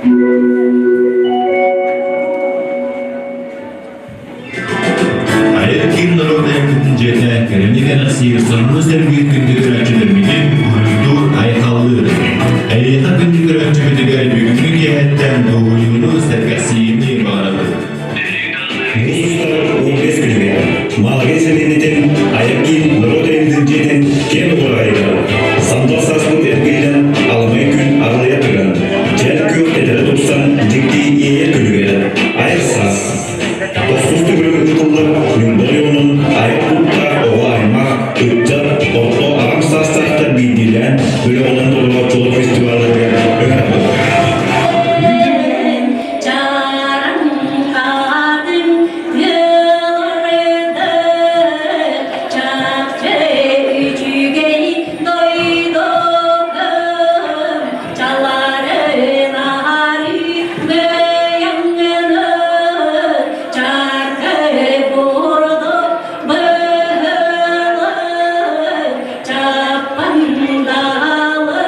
Айар киин норуот айымньытын дьиэтэ кэрэни кэрэхсиир сонуну сэргиир күндү көрөөччүлэрбитин уруйдуур, айхаллыыр. Эйиэхэ күндү көрөөччүбүтүгэр бүгүҥҥү киэһэттэн дуоһуйууну, сэргэхсийиини баҕарабыт. Муус устар 15 күнүгэр Малагай сэлиэнньэтин Айар киин норуот айымньытын дьиэтин киэн уораҕайыгар сандал сааспыт эргиллэн аламай күн арылыйа тыган, чээл күөх тэтэрэ тупсан дьикти иэйэр күнүгэр Айар саас Тохсус төгүлүн ыытыллар Ньурба оройуонун айар куттаах оҕо аймах, ыччат, орто аҕам саастаахтар биирдиилээн бөлөҕүнэн толорооччулар фестивалларыгар ыҥырабыт. Чаппандалы.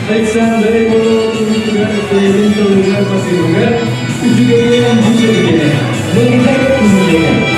Александр Егорова туруутугар бэйэтин тылыгар матыыбыгар үчүгэйинэн бу сиргэ Мэҥэдьэк нэһилиэгэ.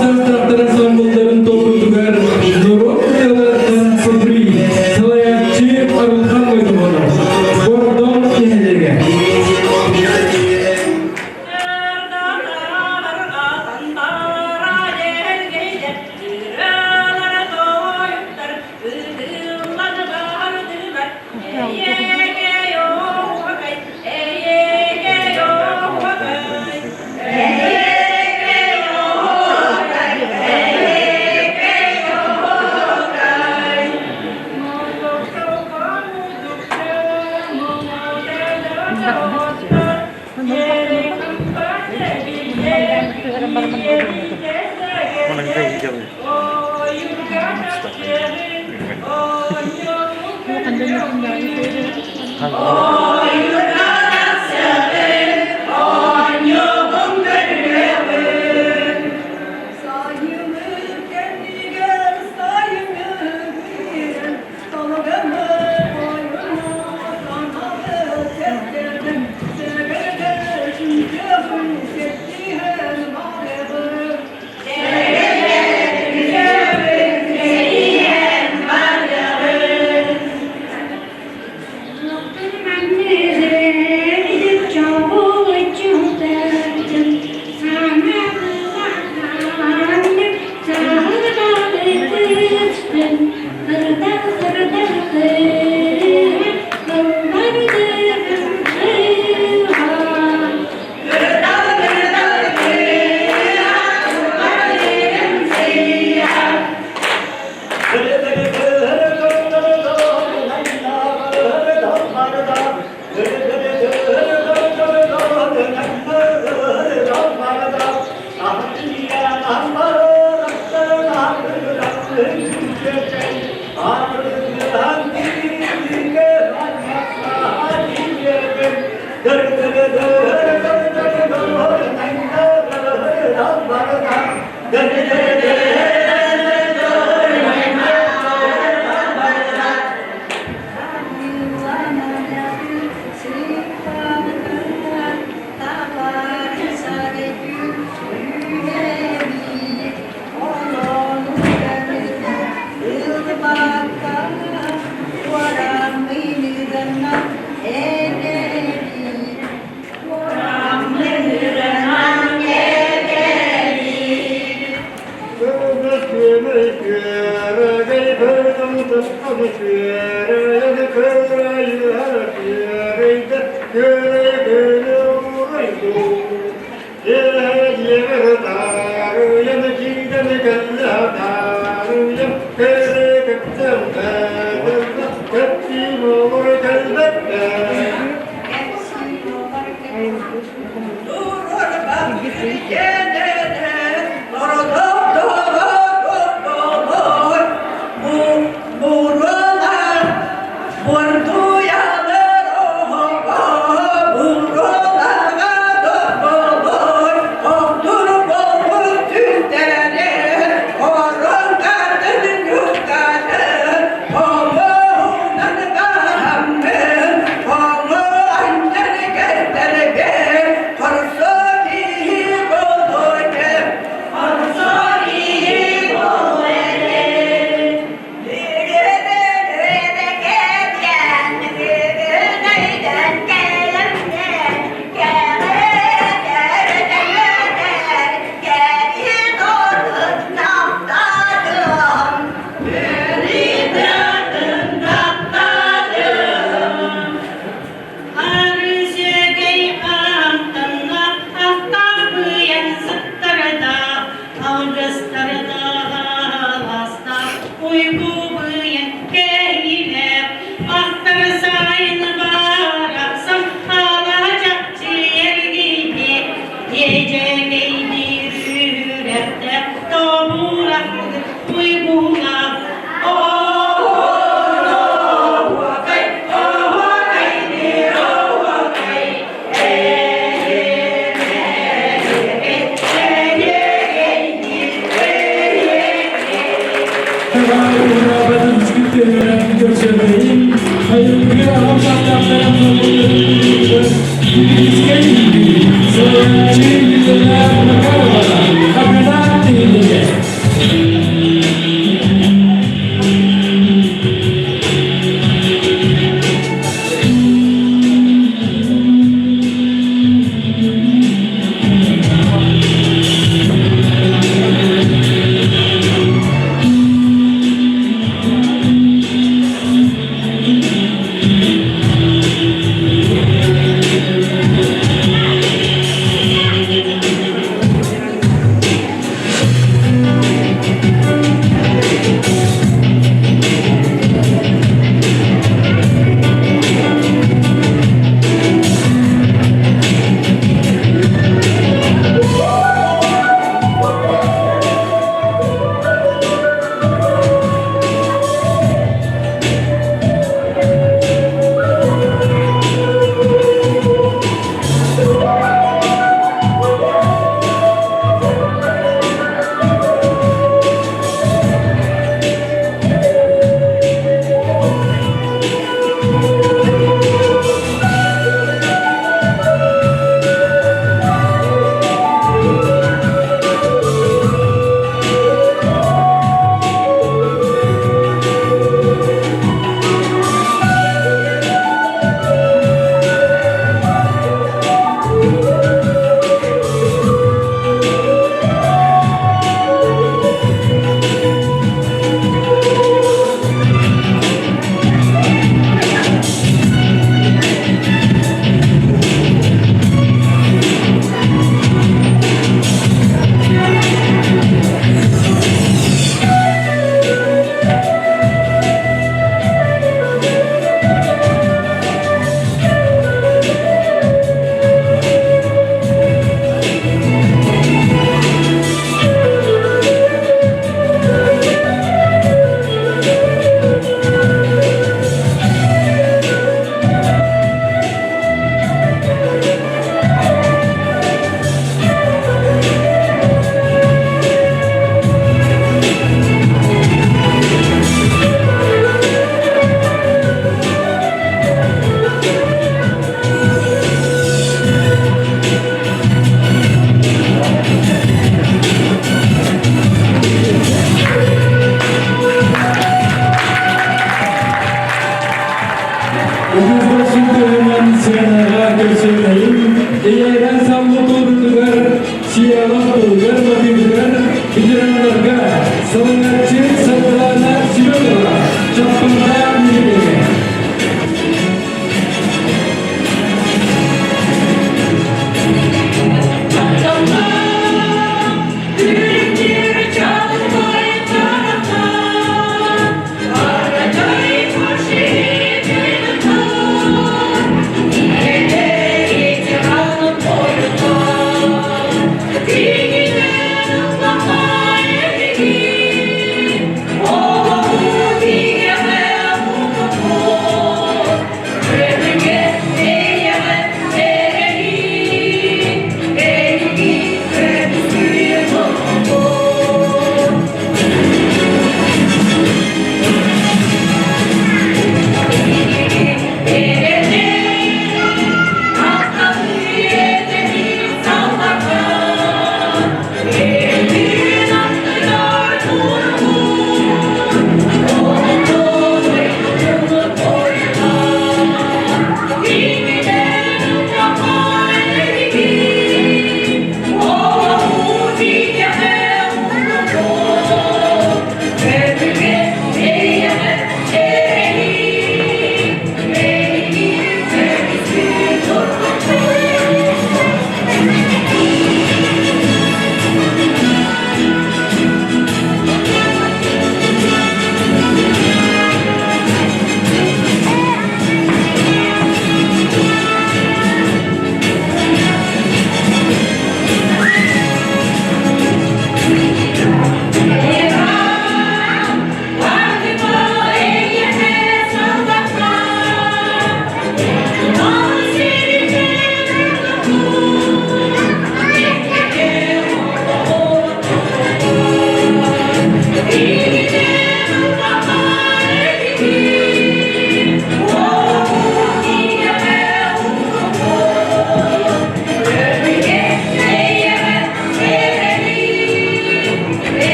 Састаптарын толорутугар норуот ырыаларыттан Супри салайааччы Арылхан Ойдуманов, Бордоҥ нэһилиэгэ. Күөрэгэй бөдөҥ күөрэйэн күөрэйэр күөрэйдэ күөрэй күнү уурайдуу Дьиэҕэ таарыйан киирэн кэллэ таарыйан кэрэ кэпсэл бэдэллэ кэпсии буолар кэлбэттэ.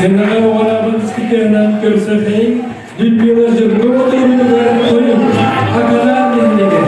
Сценаҕа оҕолообут скитерынан көрсөбүн Людмила Жиркова туймутугар тойук Акана нэһилиэгэ.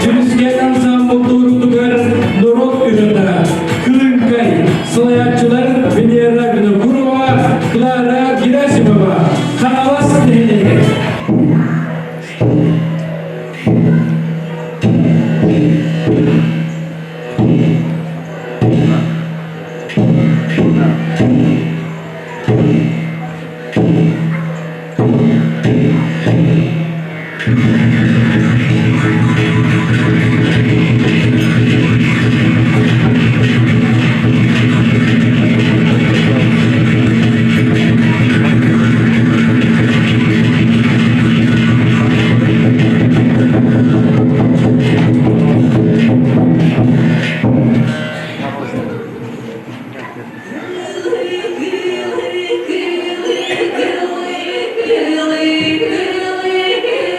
Дьүрүскэн ансаамбыл туруутугар норуот ырыата Кылыҥкай салайааччылар Венера Винокурова, Клара Герасимова, Хаҥалас нэһилиэгэ. Кылы, кылы, кылы, кылы, кылы,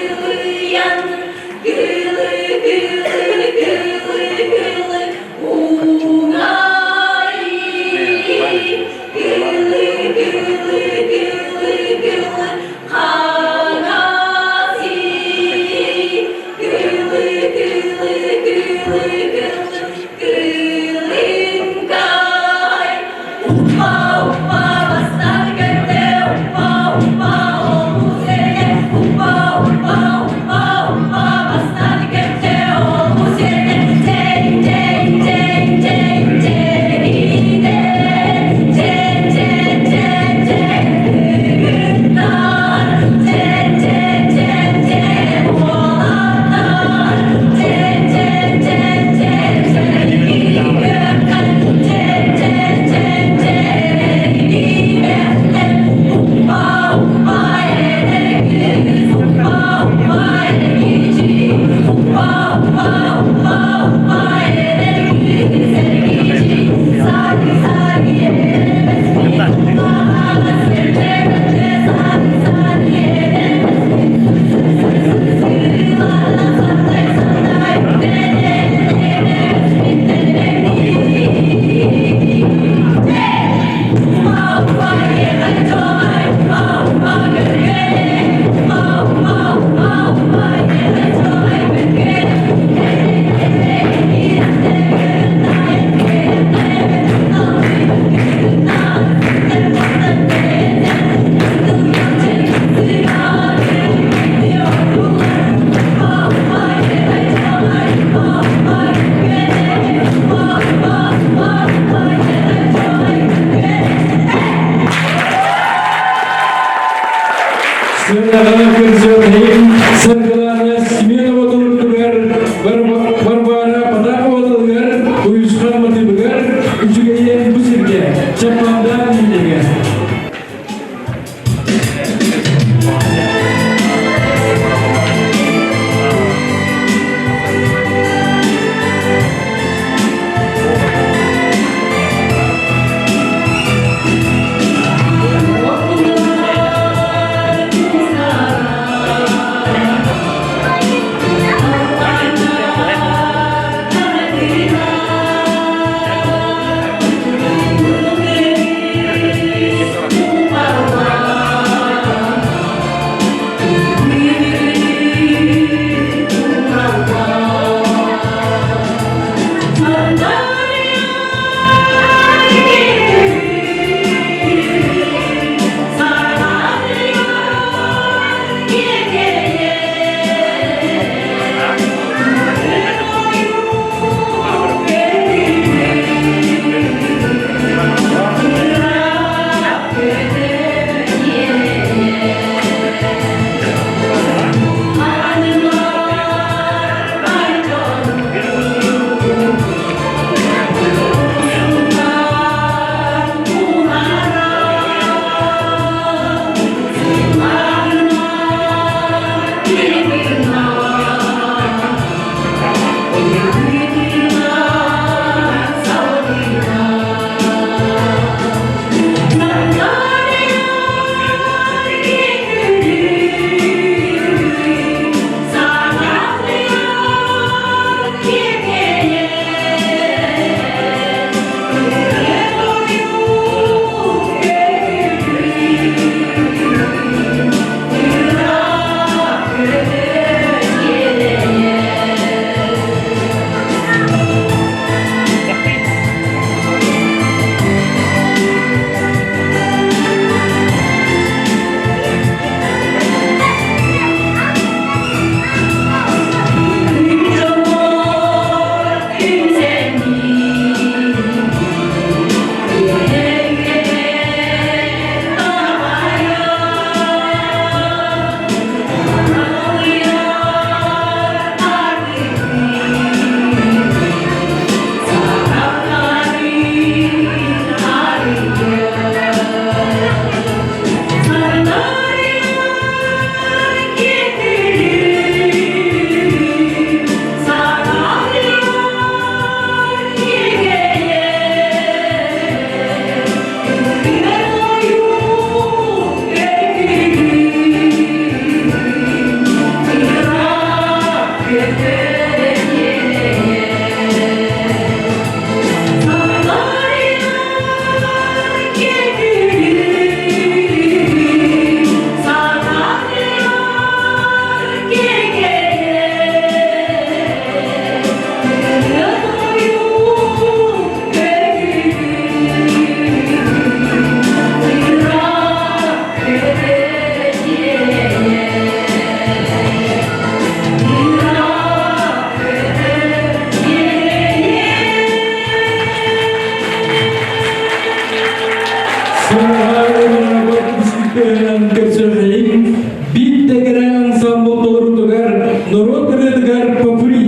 кэрэ ансамбыл толоруутугар норуот ырыатыгар попури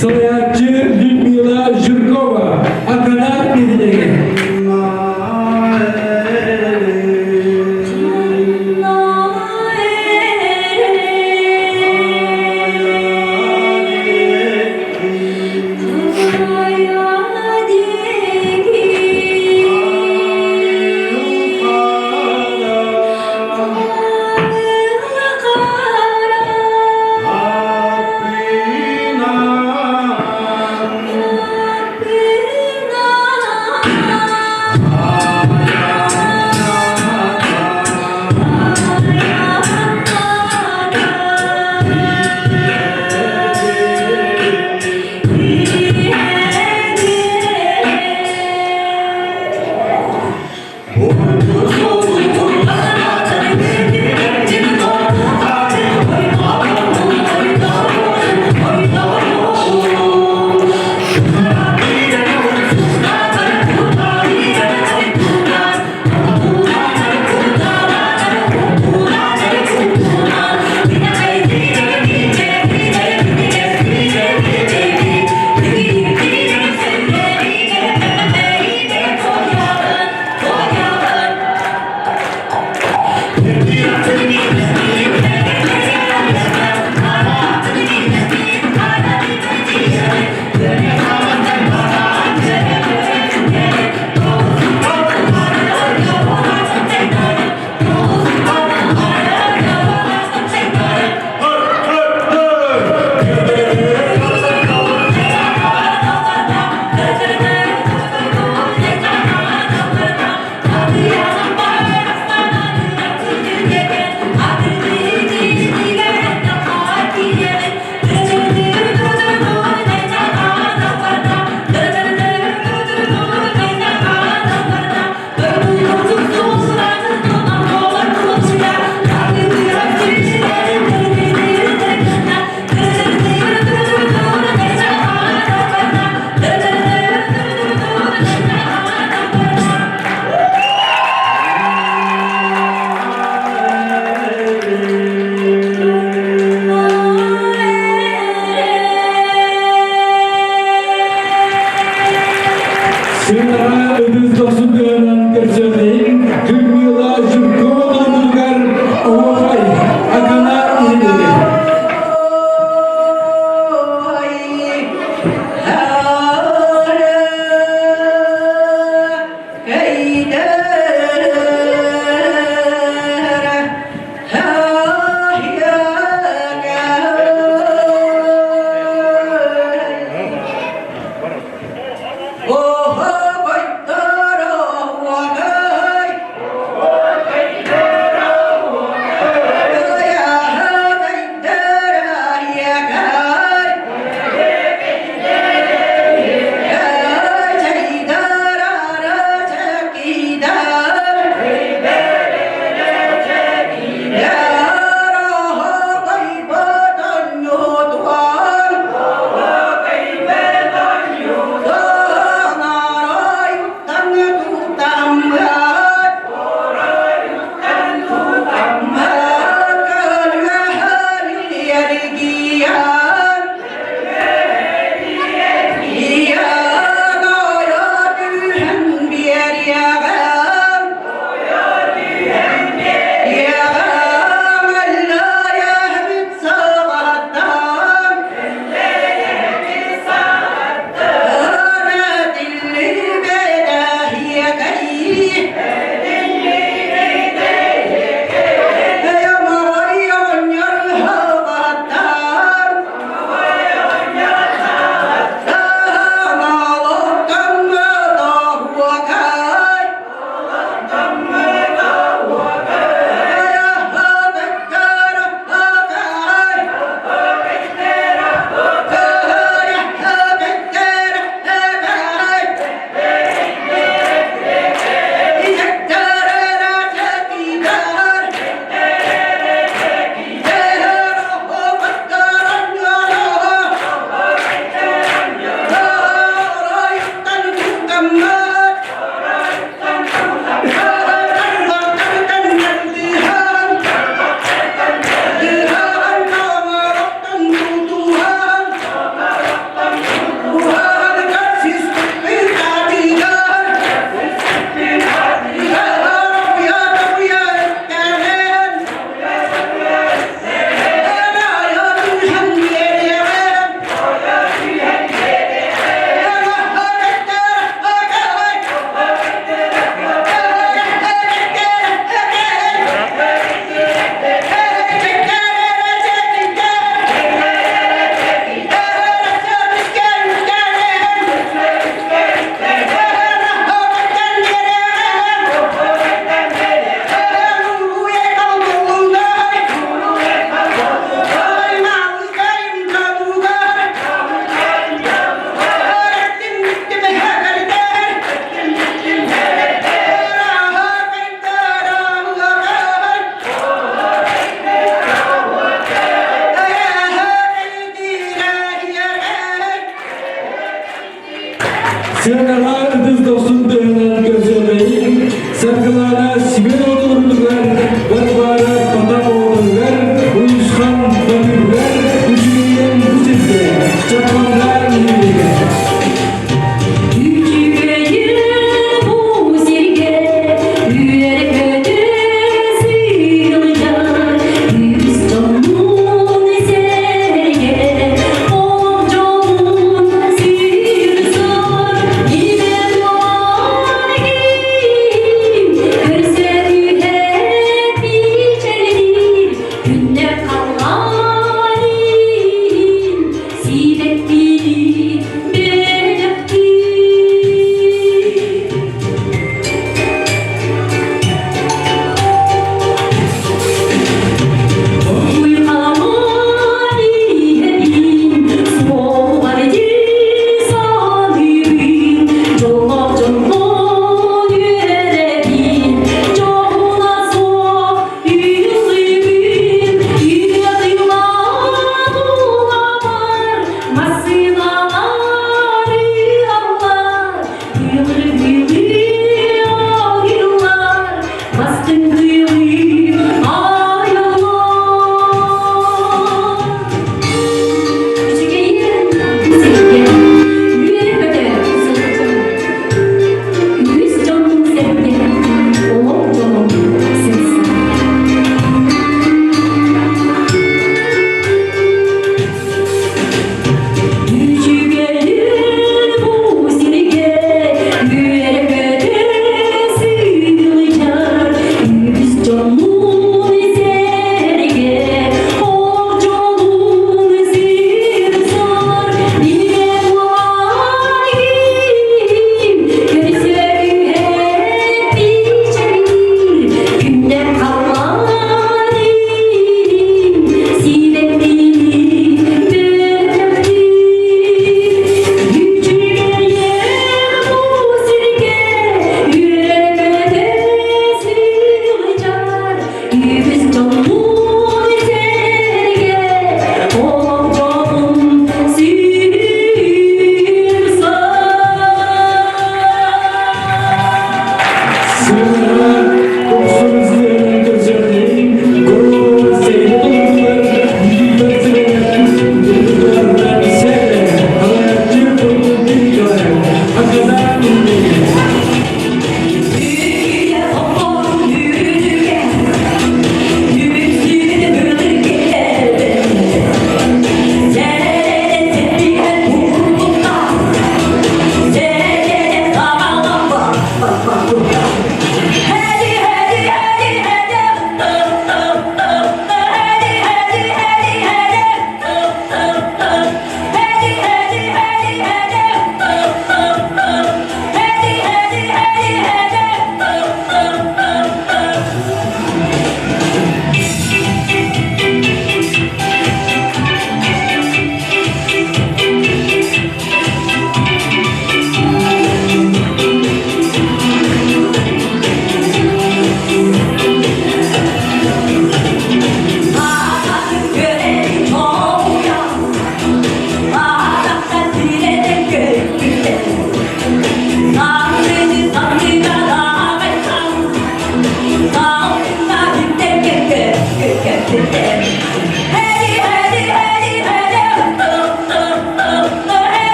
салайааччы Людмила Жиркова, Акана нэһилиэгэ. Сыанаҕа ытыс дохсун тыаһынан көрсүөҕэйиҥ, Саргылаана Семен оҕолорутугар, Варвара Потап оҕолоругар, Уйусхан Батыругар, үчүгэйэн бу сиргэ, Чаппанда нэһилиэгэр. Үчүгэйим бу сиргэ үөрэ-көтө сылдьар, үс дьоннуун сэргэ, олох дьолун сырсар.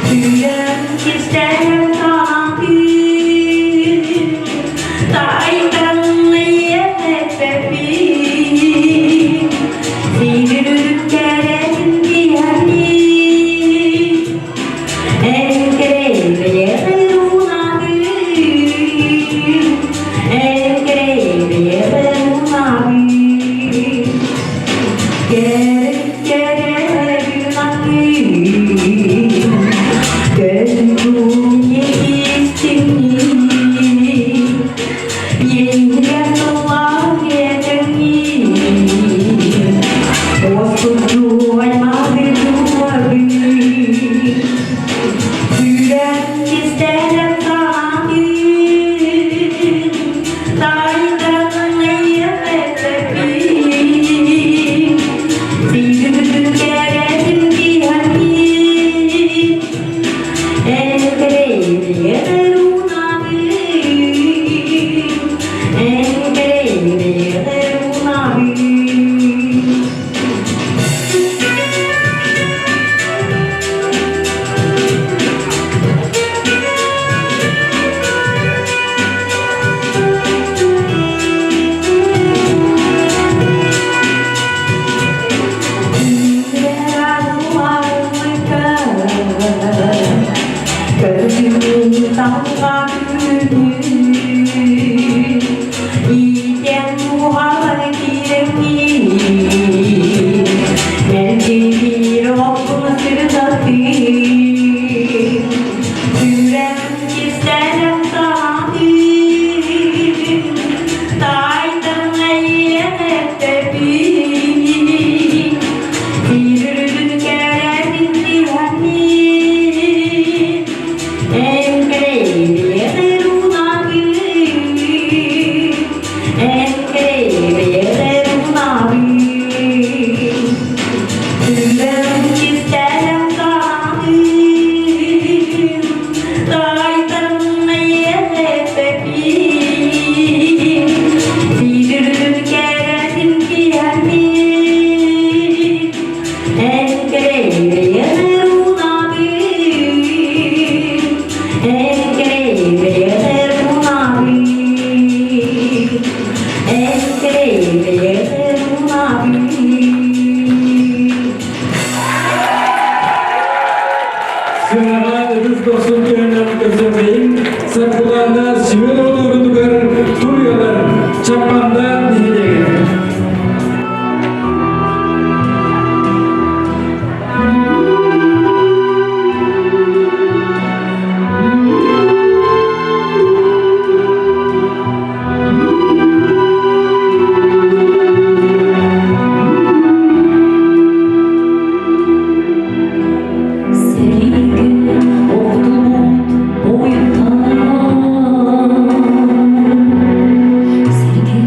Күлэн кистээн таҥыы, Тайтан эппэппин, Сирин кэрэтин киһи Сүүрэн кистэлэҥ саҥаһын, таайтаран эйэппэппин, сиргүтүн кэрэтин киһэҥҥин, эн кэрэйбиэр уунабын, эн кэрэйбиэр уунабын. Сыанаҕа ытыс дохсун түһэнэн көрсөрбейин Саргылаана Семенова туругар туруйалар Чаппанда нэһилиэгин. Сэриигэ охтубут буойуттар, сиргэ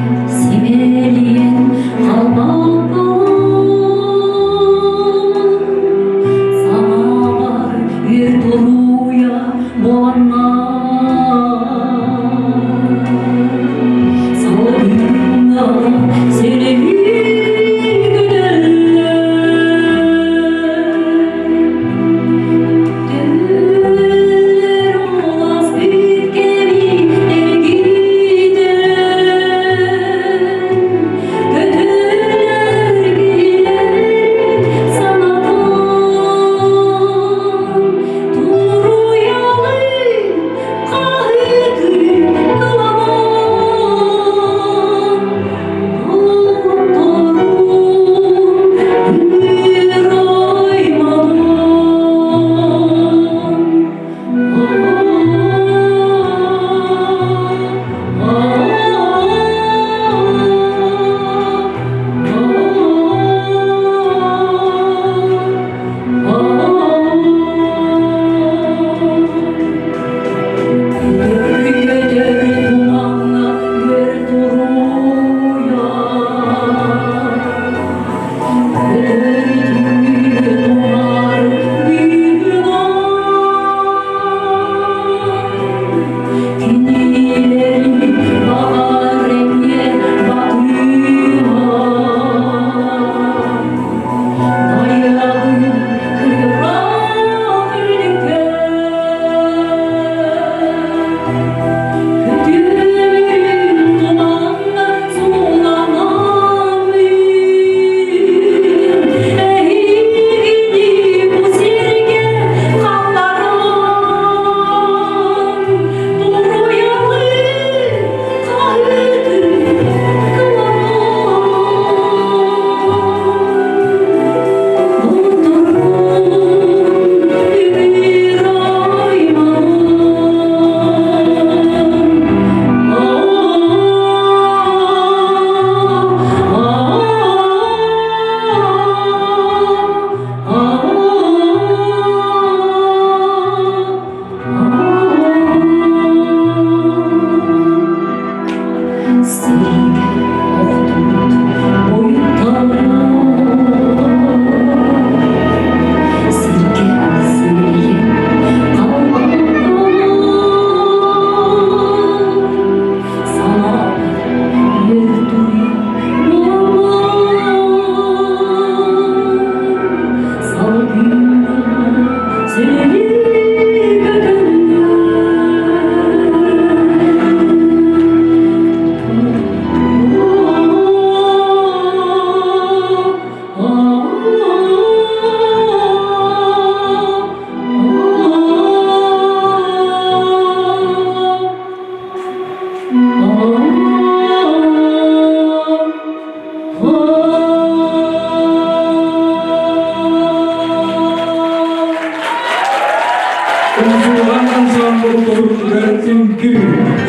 ансаамбыл толоруутугар үҥкүү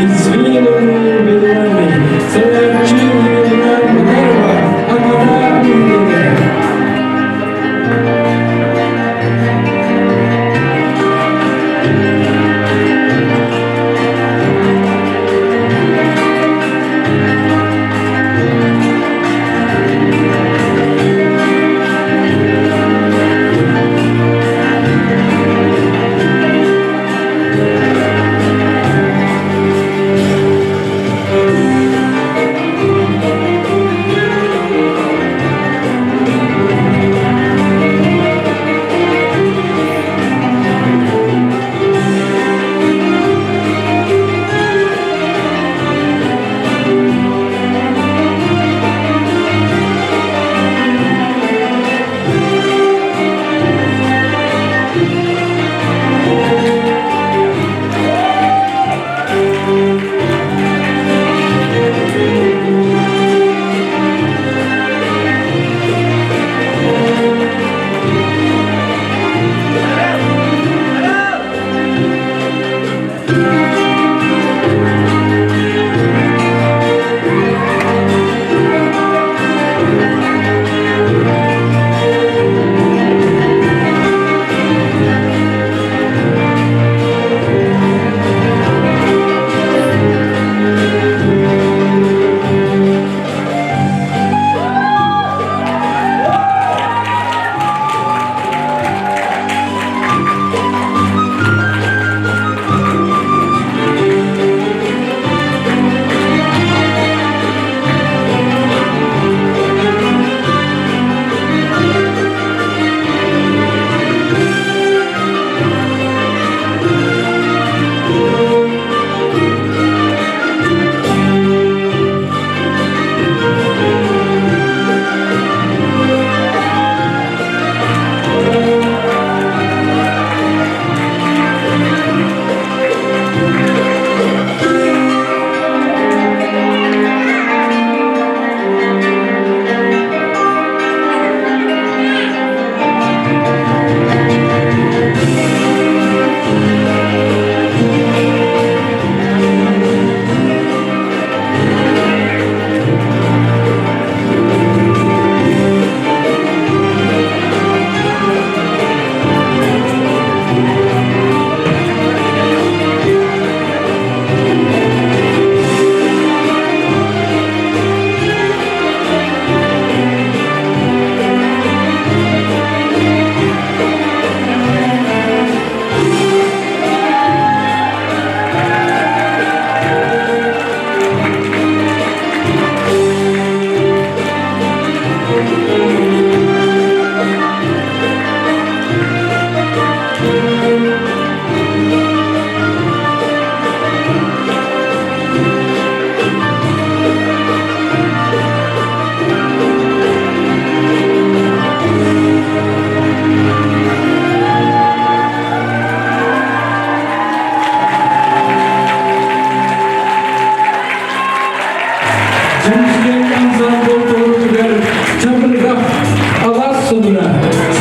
«Извилины берегами» салайааччы Елена Макарова, Акана нэһилиэгэ. Дьүрүскэн ансаамбыл толоруутугар Чабырҕах алаас сонуна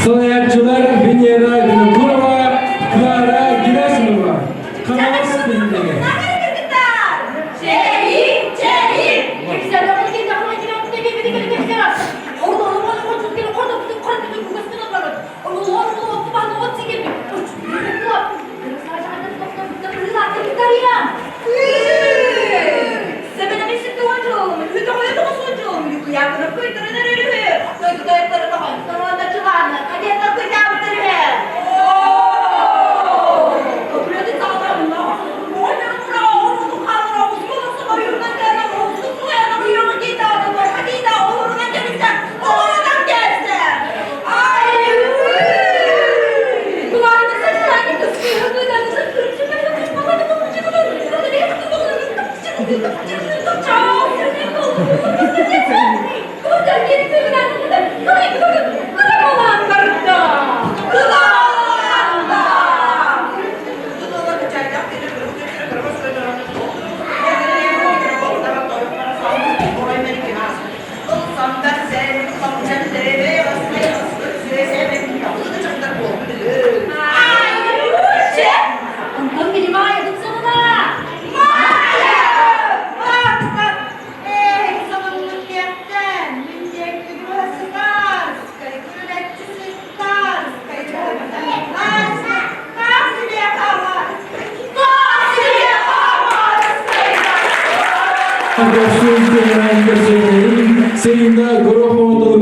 салайааччылар Венера Винокурова, Клара Герасимова, Хаҥалас нэһилиэгэ. Сырина Горохова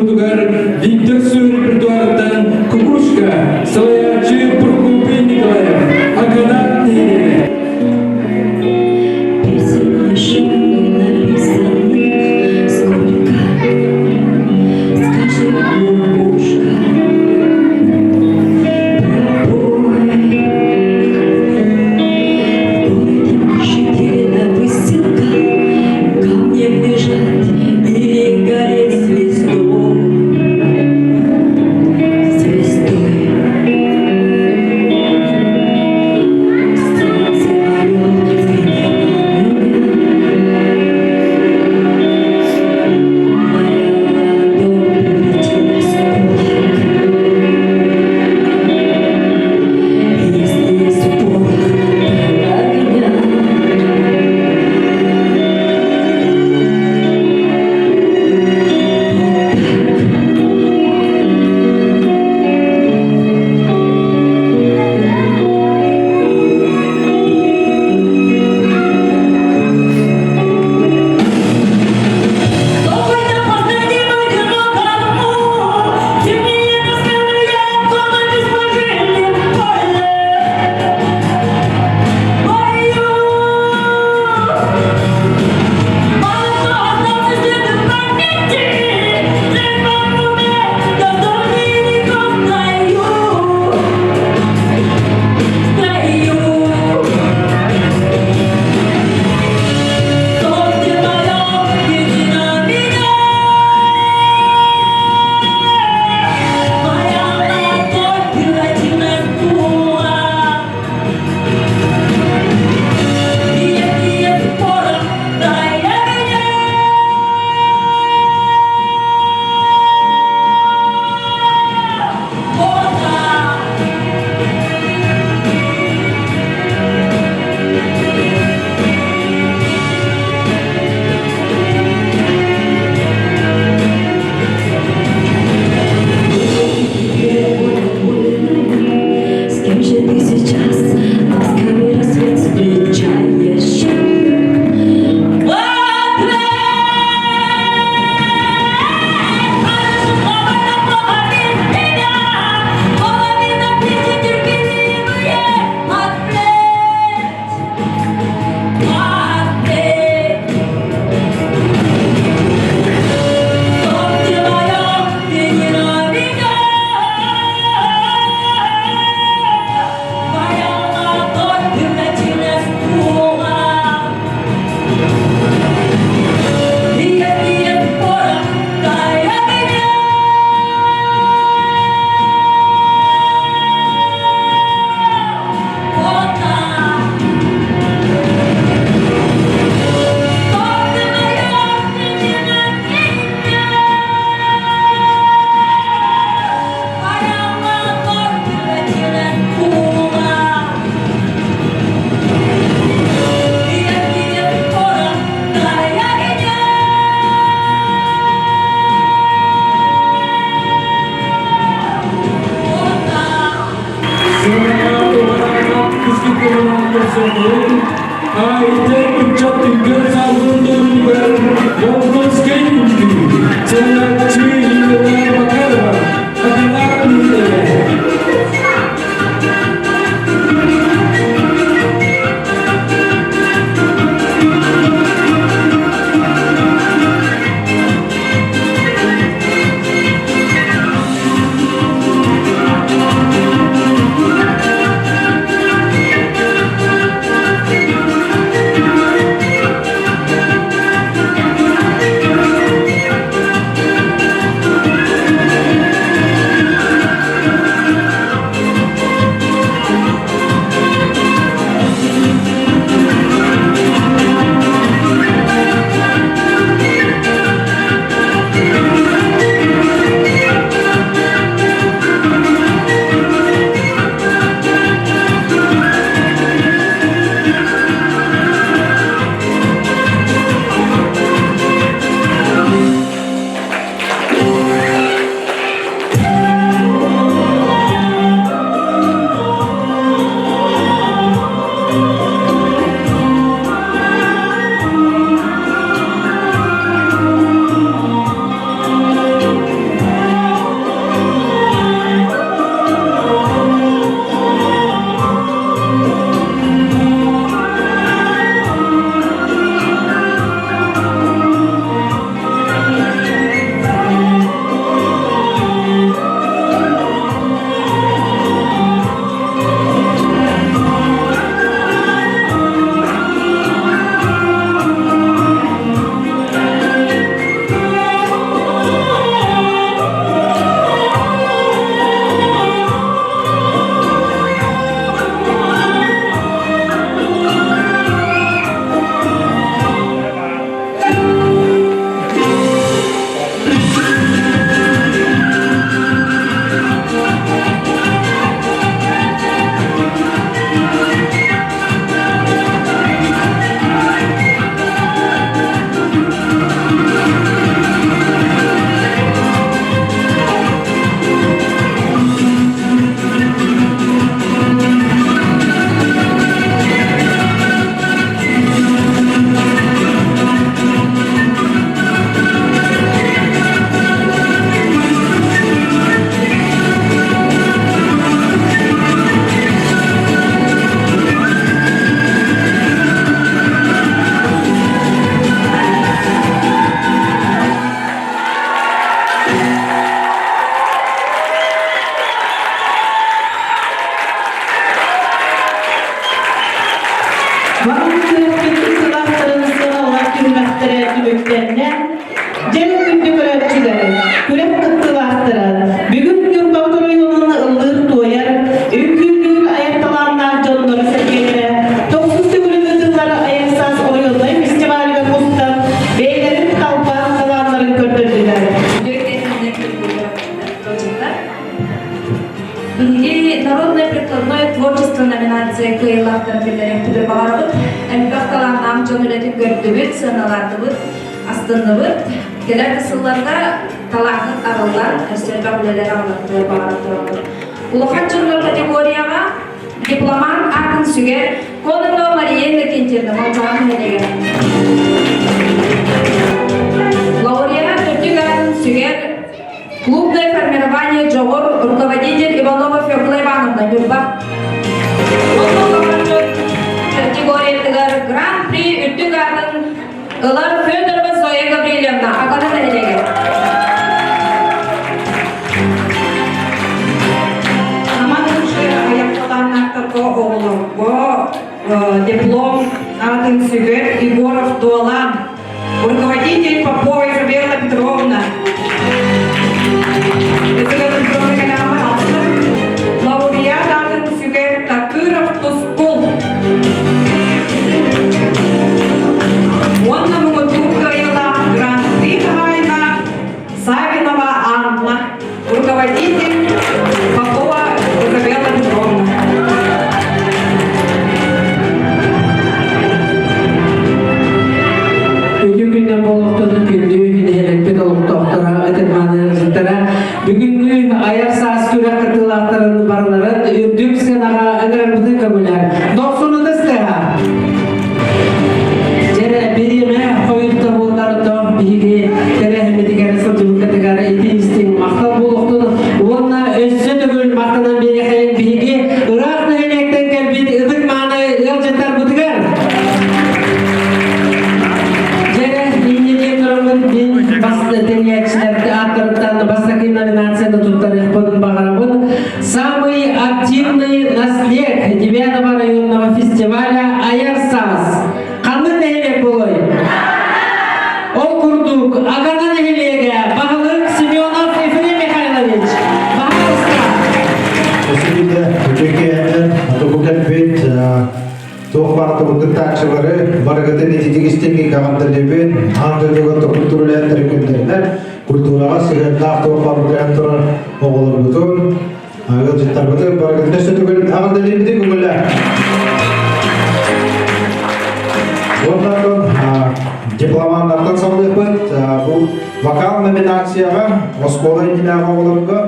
Виктор Сыр репертуарыттан Кукушка, салайааччы Прокопий Николаев, Аканат нэһилиэгэ. Песен наших не написанных сколько, скажи, кукушка, пропой. В городе жители на выселках камнем лежат или гореть звездой, звездой. Солнце мое, взгляни на меня, моя ладонь превратилась в кулак. Если есть порох, дай огня. Вот так. Какой-то последний одинокому, Темнее на комнате сложили поле. Бою. Мало кто остался где-то в памяти, Стрельба в уме, да в домиников строю, строю. Солнце мое, иди на меня, Моя ладонь превратилась в кулак. И если есть порох, дай огня. Вот так. С кем же ты сейчас ласковый рассвет встречаешь? В ответ хорошо, плохо без тебя, Половина плечи терпеливые ответ, ответ. Солнце мое, взгляни на меня, Моя ладонь превратилась в кулак. И если есть порох, дай огня. Вот так. Солнце мое, взгляни на меня, Моя ладонь превратилась в кулак. И если есть порох, дай огня. Вот так. Айтер ыччат үҥкүү ансаамбылын Монгольскай үҥкүү, салайааччы Елена Макарова, Аканат нэһилиэгэ. номинация кыайыылаахтарын биллэриэхпитин баҕарабыт. Элбэх талааннаах дьон үлэтин көрдүбүт, сыаналаатыбыт, астынныбыт. Кэлэр да сылларга талааҥҥыт арыллан, өссө элбэх үлэлэри аҕаларгытыгар баҕаран турабыт. Улахан дьоннор категорияҕа дипломант аатын сүгэр Кононова Мария Иннокентьевна Молдоон нэһилиэгэ. Лауреат үрдүк аатын сүгэр Клубное формирование «Дьоҕур», руководитель Иванова Фёкла Ивановна, Ньурба. Категориятыгар Гран-при үрдүк аатын ылар Федорова Зоя Гаврильевна, Акана нэһилиэгэ. Аман аяқталааннақтарға оҕолорго диплом аатын сүгэр Егоров Дуолан, руководитель Попова Изабелла Петровна. Лауреат аатын сүгэр Такыров Тускул. Уонна муҥутуур кыайыылаах Гран-при хаһаайына Савинова Анна, руководитель Попова Изабелла Петровна. Үтүө күннэн буолуохтун күндү нэһилиэкпит олохтоохторо, ытырмаанырыттара бүгүҥҥү айар саас күрэх кыттыылаахтарын барыларын үрдүк сыанаҕа ыҥырарбытын көҥүлэр. Дохсунута сыаһа! Дьэ, бириэмэ хойутта буоллар биһиги тэрээһиммитигэр сылдьыбыккытыгар ити истиҥ махтал буолуохтун уонна өссө төгүл махтанан биэриэхэйин биһиги ыраах нэһилиэктэн кэлбит ытык мааны ыалдьыттарбытыгар. Дьэ, инньэ диэн тураммын мин бас тэрийээччилэр ааттарыттан бастакы номинацияны туттарыахпын баҕарабын. Самый активный наслед 9 районного фестиваля «Айар саас». Ханнык нэһилиэк буолуой? Ол курдук, Агана нэһилиэгэ баһылык Семенов Ефрем Михайлович. Баһаалыста. Өсүбүтэ үчүгэйдэр атуку кэлбит туох баар кыттааччылары барыгытын ититик истиҥник эҕэрдэлиибин аан дойдуга культура үлэһиттэрин күннэринэн культураҕа сыһыаннаах туох баар үлэлээн турар оҕолорбутун ыалдьыттарбытын барыгытын өссө төгүл эҕэрдэлиибитин көҥүллээ Уоннан дипломаннартан саҕалыахпыт. Бу вокал номинацияҕа оскуола иннинээҕи оҕолорго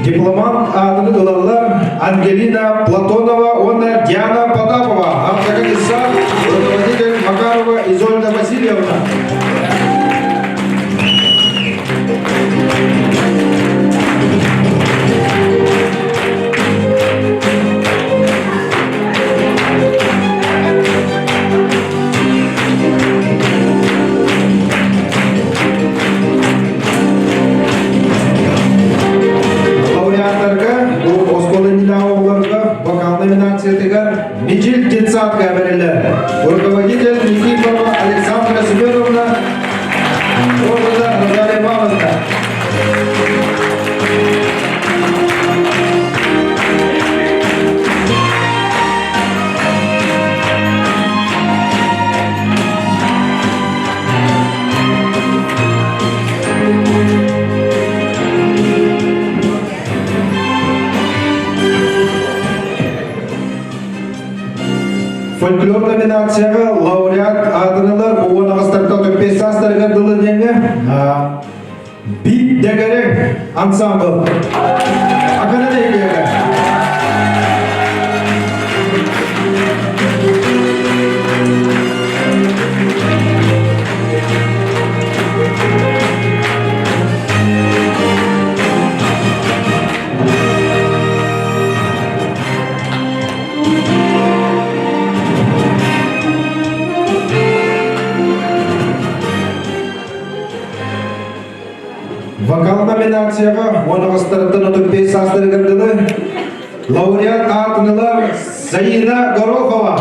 Дипломант аатын ылаллар Ангелина Платонова уонна Диана Потапова, Артакадисса, руководитель Макарова Изольда Васильевна. Лауреаттарга бу оскуола иннинээҕи оҕолорго вокал номинациятыгар Мичил детсадка бэриллэр. Руководитель Никифорова Александра Семеновна, Роза Наталья Ивановна. Фольклор номинацияҕа лауреат аатырылар уон аҕыстартан 45 саастарыгар дылы диэҥҥэ Бит Дэгэрэг ансамбл. Акана нэһилиэгэ. Вокал номинацияҕа 10 аҕыстарыттан 35 саастарыгар дылы лауреат аатын ылар Заина Горохова,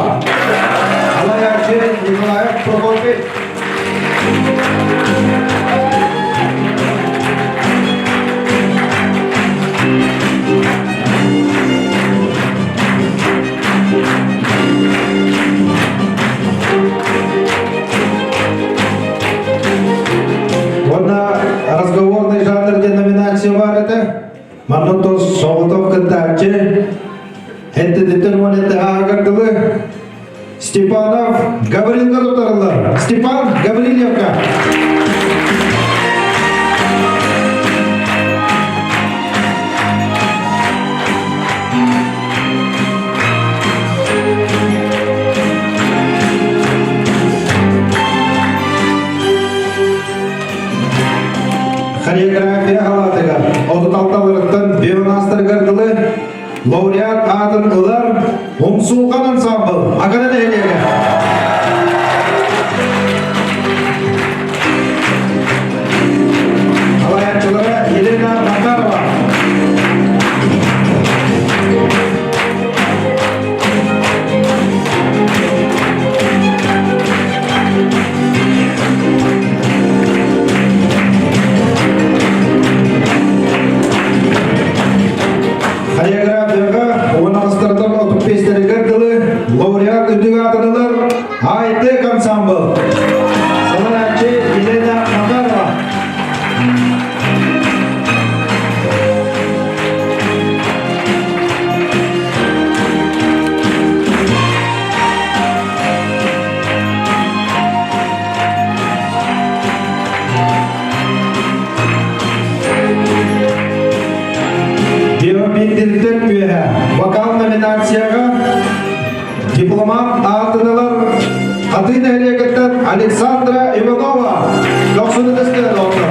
салайааччы Николаев Прокопий. Уонна разговорный жанр диэн номинация баар этэ. Манна Оннотон соҕотох кыттааччы Эттэтиттэн уон этте ааҕар дылы Степанов Гаврилга туттарыллар. Степан Гаврильевка. Хореография халаатыгар 36-ларыттан 15-астарыгар дылы лауреат аатын ылар Умсулҕан ансамбл Агара нэһилиэгэ. Салайааччылара Елена Макарова. Хореографияҕа уон аҕыстартан 35-тэригэр дылы лауреат үрдүк аатын ылар Ай-Тек ансамбл. Салайааччы Елена Макарова. Биоминдиртэн үөһэ вокал номинацияҕа дипломат аатыналар Хатыы нэһилиэгиттэн Александра Иванова дохсун ытыстыан олордо.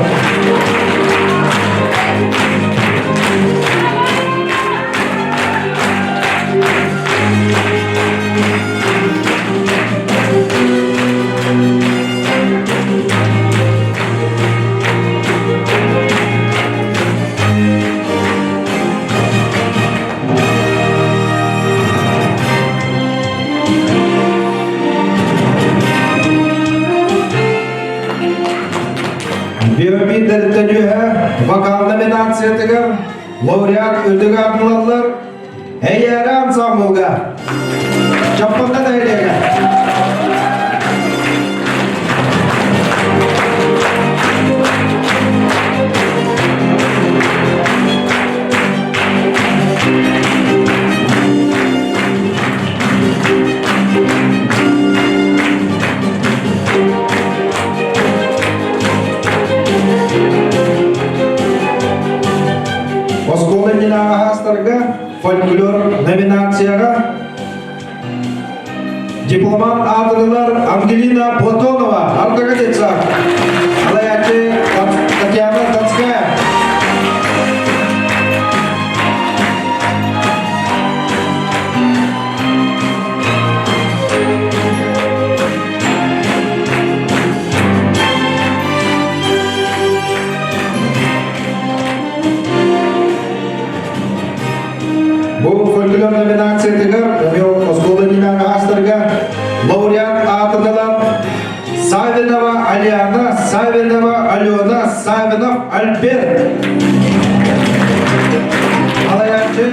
Биоминдерден үөһэ вокал номинациятыгар лауреат үрдүк аатылаллар Эйээрэ ансамблга Чаппанда нэһилиэгэ. Оскуола иннинээҕи аастарга фольклор номинацияҕа дипломат аатырылар Ангелина Платонова, Ардагатица, салайааччы Татьяна Донская. Бу фольклор номинациятыгар оскуола иннинээҕи аастарга лауреат аатыналар Савинова Алиана, Савинова Алена, Савинов Альберт. Салайааччы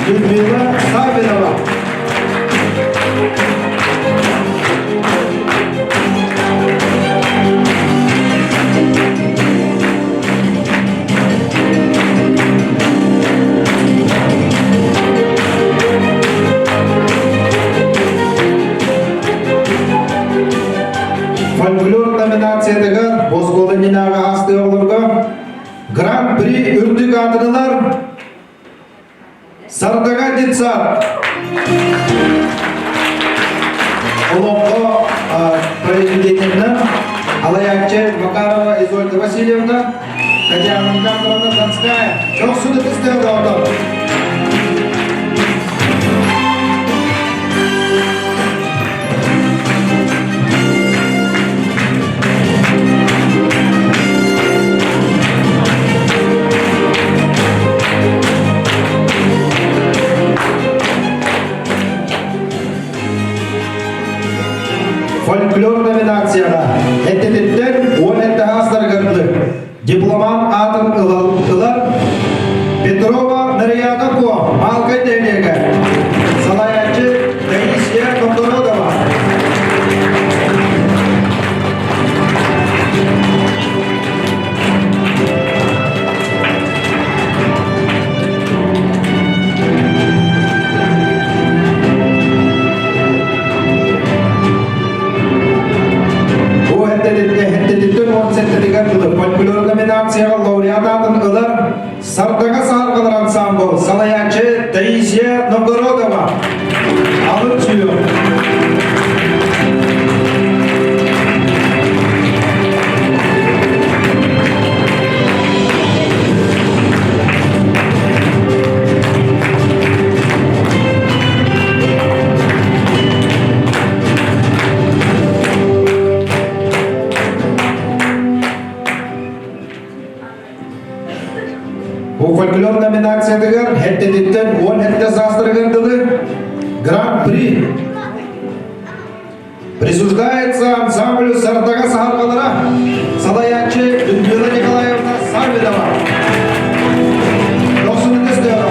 Людмила Савинова. Фольклор номинациятыгар оскуола иннинээҕи аастыы оҕолорго Гран-при үрдүк аатырылар Сардага детсад Олоҥхо произведениетынан алаяччы Макарова Изольда Васильевна, Татьяна Никандровна Донская. Чохсуну тыстыа доҕотор. Фольклор номинацияҕа эттэтиттэн уон эттэһаастарыгар дипломат аатын ылар Петрова Нарияна Ко Малкай нэһилиэгэ салайааччы Таисия Кондородова. ансамбл салайааччы Таисия Новгородова. Алын сүйүөх. Бу фольклор номинациятыгар хэттэтиттэн 10 хэтте саастарыгар дылы Гран-при присуждается ансамблю Сардага саһарҕалара салайааччы Людмила Николаевна Саввинова. Дохсунун өстөөх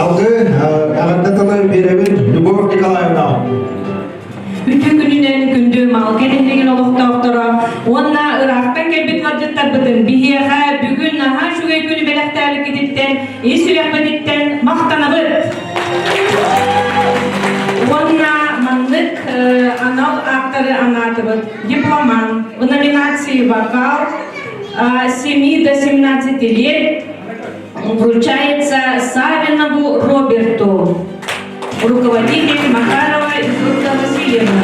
Алгы эҕэрдэ тылы биэрэбин Любовь Николаевна. Үтүө күнүнэн күндү Малга нэһилиэгин олохтоохторо уонна ыраахтан кэлбит ыалдьыттарбытын биһиэхэ бүгүн наһаа үчүгэй күнү бэлэхтээбиккититтэн ис сүрэхпититтэн махтанабыт! Уонна маннык анал ааттары анаатыбыт. Дипломант в номинации «Вокал» 7 до 17 лет вручается Савинову Роберту, руководитель Макарова Изольда Васильевна.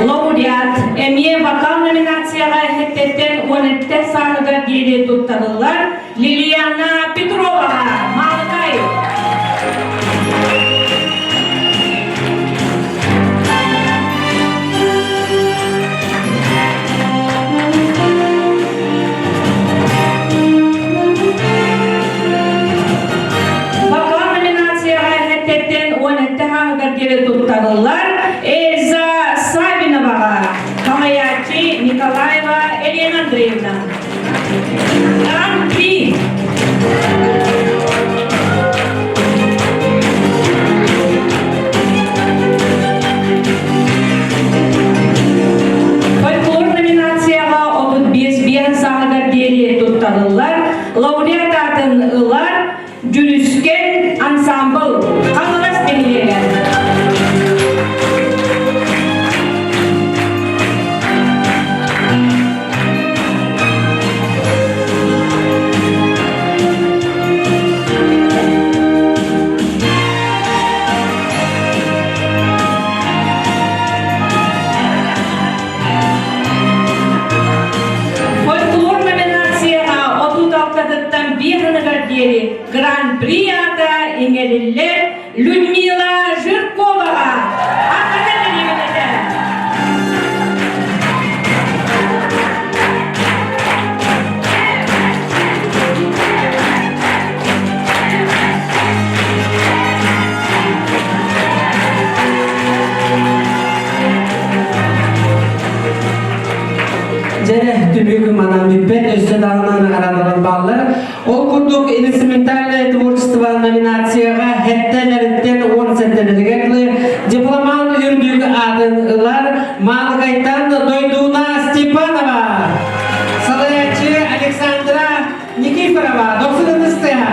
Лауреат эмиэ вокал номинацияҕа эһэттэттэн 17 сааһыгар диэри туттарыллар Лилиана Петроваҕа Маалыкай. Вокал номинацияҕа эһэттэттэн 17 сааһыгар диэри туттарыллар Эльза Савиноваҕа салайааччы Николаева Елена Андреевна. Гран-при! Фольклор номинацияҕа 35 сааһыгар диэри туттарыллар лауреат аатын ылар Дьүрүскэн ансаамбыл Хаҥалас нэһилиэгэ. Фольклор номинацияҕа 36-тыттан биир аныгар диэри Гран-при аата иҥэриллэр Людмила Жирковаҕа Аката дэриэбинэтэ. Дьэ, түмүк манан бүппэт өссө даҕаны наҕараадалар бааллар. Ол курдук инструментальное творчество номинацияҕа хэттэлэриттэн уон сэттэлэригэр дылы дипломант үрдүк аатын ылар Маалыкайтан Дойдууна Степанова, салайааччы Александра Никифорова, дохсун ытыстыа.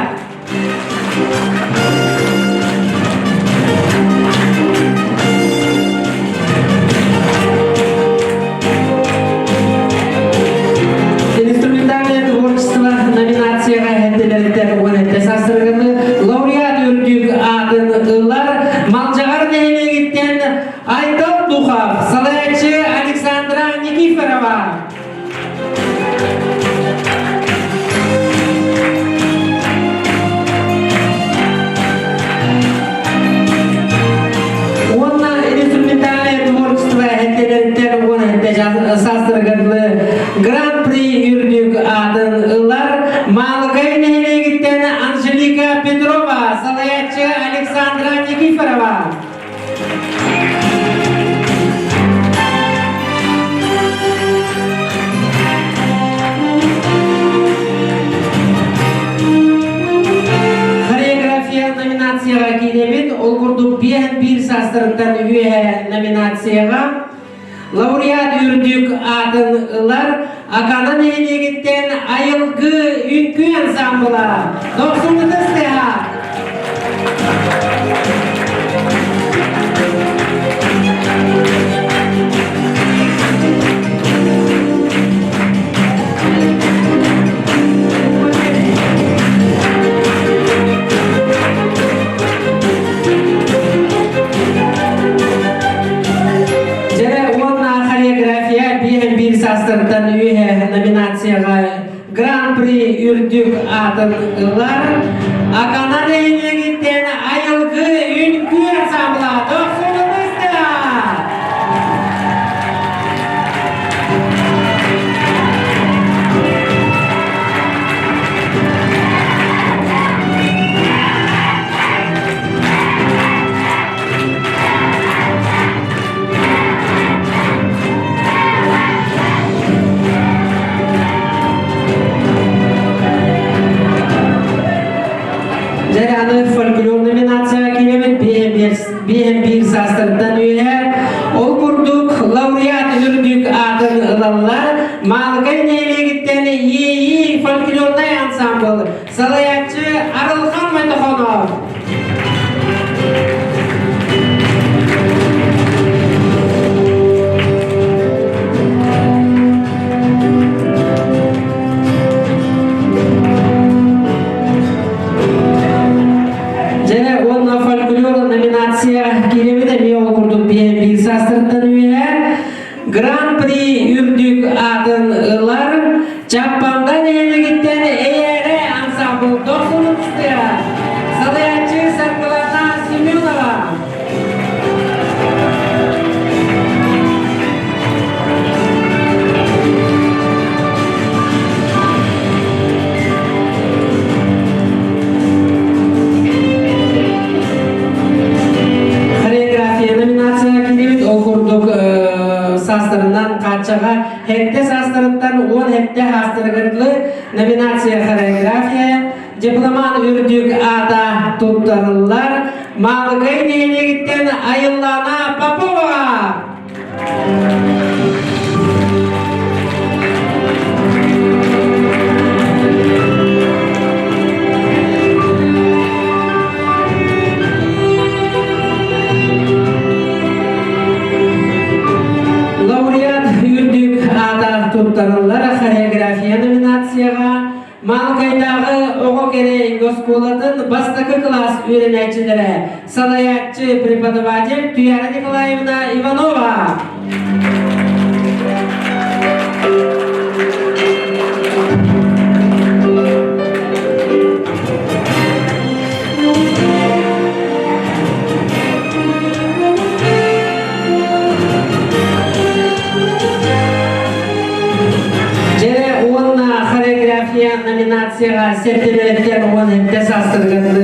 Инструментальное творчество номинацияҕа эһэтилэриттэн 17 саастарыганы лауреат үрдүк аатын ылар Малдьаҕар нэһилиэгиттэн Айтал Духов, салайааччы Александр. курдук биэһэн биир саастарыттан үөһэ номинацияҕа лауреат үрдүк аатын ылар Акана нэһилиэгиттэн Айылгы үҥкүү ансаамбыла Дохсун ытыс тыаһа! Дьэ уонна хореография биир биир саастарыттан үөһэ номинацияҕа Гран-при үрдүк аатын ылар. Акана нэһилиэгиттэн Айылгы үҥкүү ансаамбыла Дохсунумуста! Дьэ аны фольклор номинация киирэмин биэһэн биир саастарыттан үөһэ. Ол курдук лауреат үрдүк аатын ылаллар. Маалыкай нэһилиэгиттэн Иэйии фольклорнай ансамбл салайааччы Арылхан Мойтохонов. Дьэ уонна фольклор номинация киирэбит эмиэ ол курдук биир саастарыттан үөһэ Гран-при үрдүк аатын ылар Чаппанда нэһилиэгиттэн Эйээрэ ансамбл Дохсунутская, салайааччы Саргылана Семенова. Хореография номинация киирбит ол курдук саастарынан хааччаҕа Хэтте саастарыттан 10 хэтте саастарыгар дылы номинация хореография дипломат үрдүк аата туттарыллар Маалыкай нэһилиэгиттэн Айыллаана Попова. Лауреат үрдүк аата туттарыллар хореография номинацияҕа Маалыкайдааҕы оҕо кэрэ оскуолатын бастакы кылаас үөрэнээччилэрэ салайааччы преподаватель Туяра Николаевна Иванова. Дьэ уонна хореография номинацияҕа сэртэлэриттэн уон эрдэ саастарыгар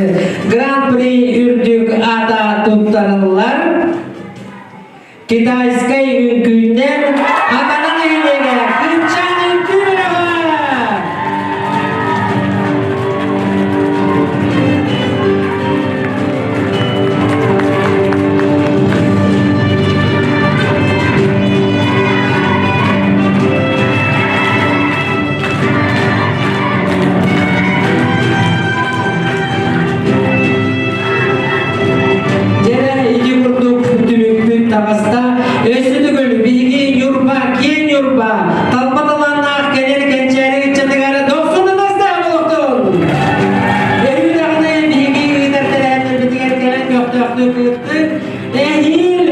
Гран-при үрдүк аата туттарыллар. Китайскай үҥкүүннэр Акана нэһилиэгэ Кырчаан үҥкүү бөлөҕө! Дьэ, ити курдук түмүкпүт таҕыста. Өссө төгүл биһиги Ньурба, киэҥ Ньурба, талба талааннаах кэлэр кэнчээри ыччатыгар дохсун ытастаах олохтун! Өрүү даҕаны биһиги ыытар тэрээһиннэрбитигэр кэлэн көхтөөхтүк кыттык. Эһиил